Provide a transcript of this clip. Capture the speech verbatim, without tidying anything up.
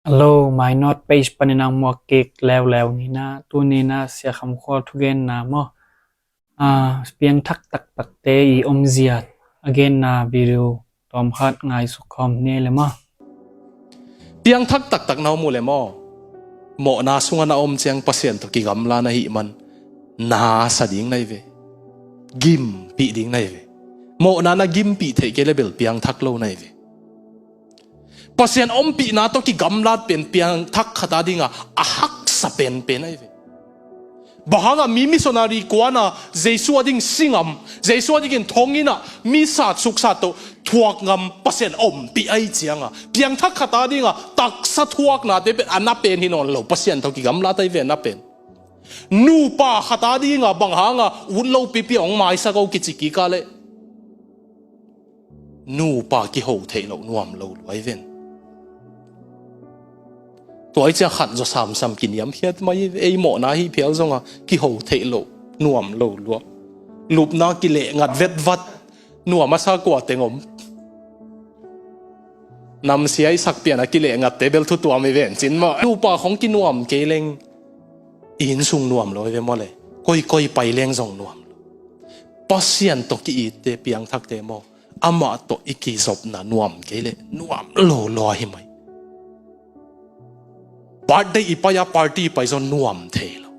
Hello, Mainawt page panin a muak kik leuleu ni na, tuni na Sia Kham Khual thugenna maw, a, piangthak taktakte i omzia a genna video tawmkhat ngaihsuk khawm ni le maw. Piangthak taktak na om uh le maw, mawhna sungah na om ciang Pasian tawh kigamla na hih man na sa ding na hi ve. Gimpih ding na hi ve. Mawhna na gimpih theih kei le bel piangthak lo na hi ve. Pasian ompihna tawh kigamlat pen piangthak khat a dinga a haksa penpen ahi ve. Bang hanga mi missionary kuana Jesu a ding singam, Jesu a dingin thongina mi sat suksat tawh thuak ngam Pasian ompih ahi cianga, piangthak khat a dinga taksa thuaknate pen a na pen hi nawn lo, Pasian tawh kigamlat ahi ve a na pen. Nupa khat a dinga bang hanga ut lo pipi hong maisak o kici kik a leh nupa kiho theih loh nuam lo lua hi ven. Tua hi ciang khat zaw samsam kiniam hiat mai hi ve. Ei mawhna hi phial zonga kiho theih loh nuam lo lua. Lupna kileh ngat vetvat, nuam a sa kua teng om. Namsia i sak pian a kileh ngatte bel thu tuam hi ven cin maw. Nupa khong kinuam kei leng i innsung nuam lo hi ve maw le. Koikoi pai leng zong nuam lo. Pasian tawh ki-itte piangthakte maw, amah tawh i kizopna nuam kei leh nuam lo lua hi mai. Birthday i pai a party i pai zaw nuam thei lo.